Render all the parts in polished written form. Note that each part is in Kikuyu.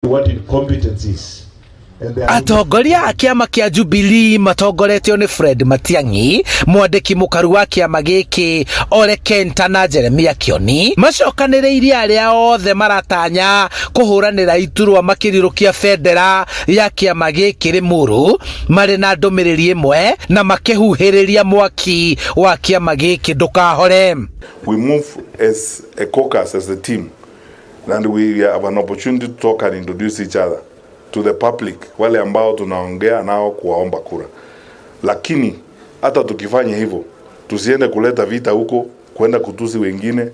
What incompetence is. And they are Atongoria a kĩama kĩa Jubilee matongoretio nĩ Fred Matiang'i, mwandĩki mũkaru wa kĩama gĩkĩ Ole Kenta na Jeremia Kioni, macokanĩrĩirie arĩa othe maratanya kũhũranĩra iturwa makĩrirũkia bendera ya kĩama gĩkĩ Limuru, marĩ na ndũmĩrĩri ĩmwe na makĩhuhĩrĩria mwaki wa kĩama gĩkĩ ndũkahore. We move as a caucus, as a team, and we have an opportunity to talk and introduce each other to the public, wale ambao tunaongea nao kuwaomba kura. Lakini hata tukifanya hivyo, tusiende kuleta vita huko, kwenda kutusi wengine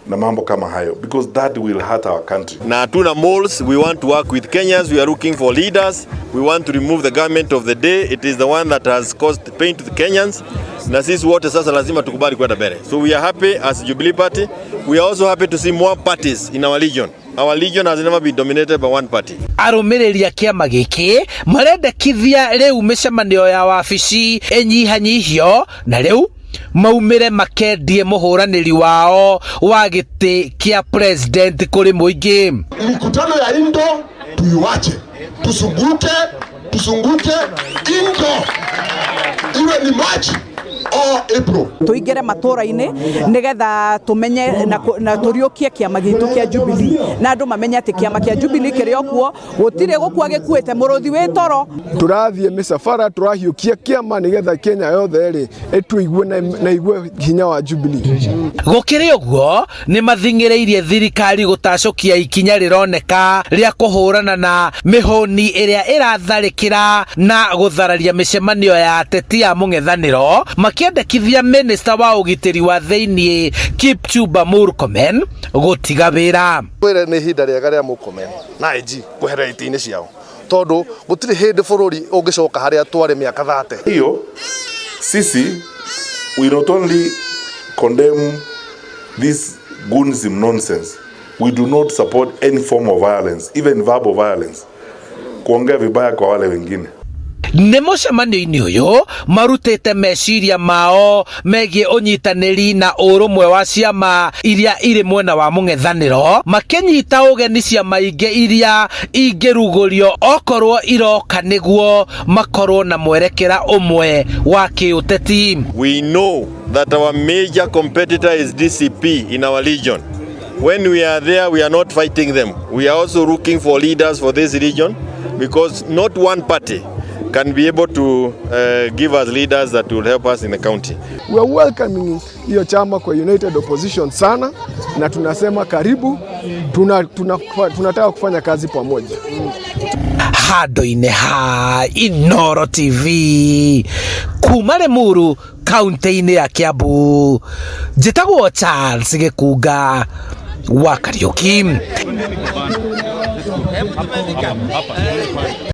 na mambo kama hayo, because that will hurt our country. Na hatuna moles. We want to work with Kenyans. We are looking for leaders. We want to remove the government of the day. It is the one that has caused pain to the Kenyans. Na sisi wote sasa lazima tukubali kwenda mbele. So we are happy as Jubilee Party. We are also happy to see more parties in our region. Our region has never been dominated by one party. Arũmĩrĩri a kĩama gĩkĩ marendekithia rĩu mĩcemanio ya wabici ĩnyihanyihio na rĩu maumĩre makendie mũhũranĩri wao wa gĩtĩ kĩa president kũrĩ mũingĩ. Mikutano ya indoor tuiwache, tusunguke, tusunguke indoor, iwe ni March or April. Tuingire matũra-inĩ nĩgetha tũmenye na tũriũkie kĩama gitũ kĩa Jubilee na andũ mamenye atĩ kĩama kĩa Jubilee kĩrĩ o kuo, gũtirĩ gũkua gĩkuĩte, mũrũthi wĩ toro. Tũrathiĩ mĩcabara tũrahiũkia kĩama nĩgetha Kenya yothe rĩ ĩtũigue na igue hinya wa Jubilee. Gũkĩrĩ ũguo, nĩ mathing'ĩrĩirie thirikari gũtacũkia ikinya rĩroneka rĩa kũhũrana na mĩhũni ĩrĩa ĩratharĩkĩra na gũthararia mĩcemanio ya ateti a mũng'ethanĩro, makĩendekithia minista wa ũgitĩri wa thĩiniĩ Kipchumba Murkomen gũtiga wĩra. Kwĩre nĩ ihinda rĩega rĩa Murkomen na IG kweherera itĩ-inĩ ciao, tondũ gũtirĩ hĩndĩ bũrũri ũngĩcoka harĩa twarĩ mĩaka 30. Hiyo sisi, we not only condemn this goonism nonsense, we do not support any form of violence, even verbal violence, kuongea vibaya kwa wale wengine. Nĩ mũcemanio-inĩ ũyũ marutĩte meciria mao megiĩ ũnyitanĩri na ũrũmwe wa ciama iria irĩ mwena wa mũng'ethanĩro, makĩnyita ũgeni ciama ingĩ iria ingĩrugũrio okorwo iroka nĩguo makorwo na mwerekera ũmwe wa kĩũteti. We know that our major competitor is DCP in our region. When we are there, we are not fighting them. We are also looking for leaders for this region, because not one party can be able to give us leaders that will help us in the county. We are welcoming hiyo chama kwa United Opposition sana, na tunasema karibu, tunataka kufanya kazi pamoja. Handũ-inĩ ha Inoro TV kuma Limuru, kaunti-inĩ ya Kiambu, njĩtagwo Charles Gĩkunga wa Kariũki.